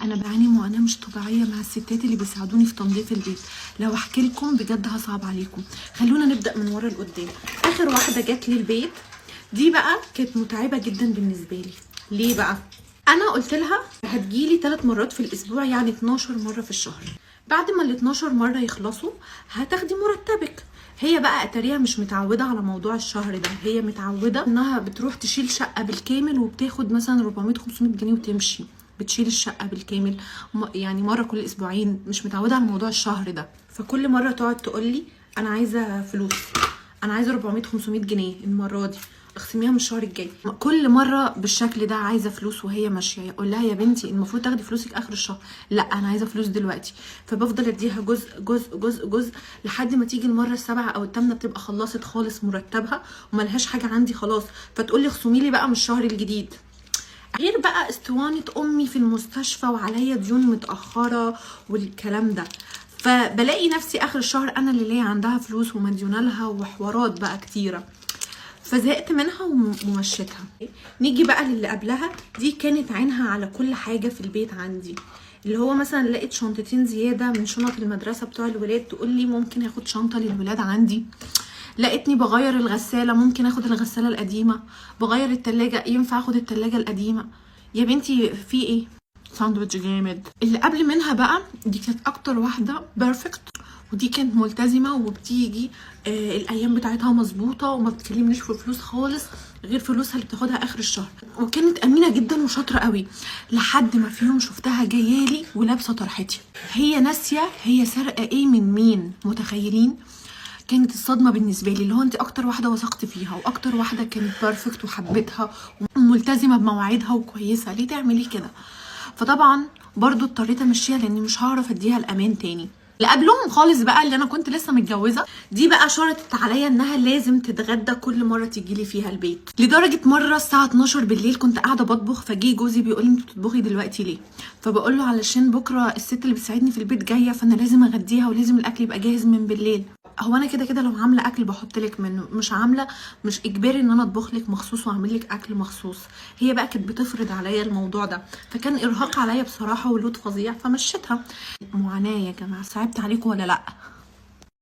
انا بعاني معاناة مش طبيعية مع الستات اللي بيساعدوني في تنظيف البيت. لو احكي لكم بجد هصعب عليكم. خلونا نبدا من ورا لقدام. اخر واحدة جت لي البيت دي بقى كانت متعبة جدا بالنسبة لي. ليه بقى؟ انا قلت لها هتجيلي 3 مرات في الاسبوع، يعني 12 مرة في الشهر. بعد ما ال 12 مرة يخلصوا هتاخدي مرتبك. هي بقى اتاريها مش متعوده على موضوع الشهر ده، هي متعوده انها بتروح تشيل شقه بالكامل وبتاخد مثلا 400 500 جنيه وتمشي، بتشيل الشقة بالكامل يعني مرة كل اسبوعين، مش متعوده على موضوع الشهر ده. فكل مرة تقعد تقول لي انا عايزه فلوس، انا عايزه 400 500 جنيه المرة دي، اخصميها من الشهر الجاي. كل مرة بالشكل ده عايزه فلوس وهي ماشية. اقول لها يا بنتي المفروض تاخدي فلوسك اخر الشهر، لا انا عايزه فلوس دلوقتي. فبفضل اديها جزء جزء جزء جزء لحد ما تيجي المرة السابعة او الثامنة بتبقى خلصت خالص مرتبها وملهاش حاجة عندي خلاص، فتقول لي اخصمي لي بقى من الشهر الجديد. غير بقى اسطوانة امي في المستشفى وعليا ديون متاخرة والكلام ده. فبلاقي نفسي اخر الشهر انا اللي ليا عندها فلوس ومديونه لها وحوارات بقى كتيرة. فزهقت منها ومشيتها. نيجي بقى للي قبلها، دي كانت عينها على كل حاجة في البيت عندي، اللي هو مثلا لقيت شنطتين زيادة من شنط المدرسة بتوع الولاد، تقول لي ممكن اخد شنطه للولاد عندي. لقيتني بغير الغسالة، ممكن اخد الغسالة القديمة. بغير التلاجة، ينفع اخد التلاجة القديمة. يا بنتي في ايه؟ ساندوتش جامد. اللي قبل منها بقى دي كانت اكتر واحدة perfect، ودي كانت ملتزمة وبتيجي الايام بتاعتها مظبوطة وما بتكلمنيش في فلوس خالص غير فلوسها اللي بتاخدها اخر الشهر، وكانت امينه جدا وشاطره قوي. لحد ما في يوم شفتها جايالي ولابسه طرحتي، هي ناسيه هي سارقه ايه من مين، متخيلين؟ كانت الصدمة بالنسبة لي، اللي هو انت اكتر واحدة وثقت فيها واكتر واحدة كانت perfect وحبيتها وملتزمه بمواعيدها وكويسة، ليه تعملي كده؟ فطبعا برضو اضطريت امشيها لاني مش هعرف اديها الامان تاني. اللي قبلهم خالص بقى اللي انا كنت لسه متجوزة، دي بقى شرطت عليا انها لازم تتغدى كل مرة تيجي لي فيها البيت. لدرجة مرة الساعة 12 بالليل كنت قاعدة بطبخ، فجي جوزي بيقول لي انت بتطبخي دلوقتي ليه؟ فبقول له علشان بكره الست اللي بتساعدني في البيت جاية، فانا لازم اغديها ولازم الاكل يبقى جاهز من بالليل. هو انا كده كده لو عامله اكل بحط لك منه، مش عامله مش اجباري ان انا اطبخ لك مخصوص واعمل لك اكل مخصوص. هي بقى كانت بتفرض عليا الموضوع ده، فكان ارهاق عليا بصراحة و load فظيع، فمشيتها. معاناة يا جماعة. صعبت عليكم ولا لا؟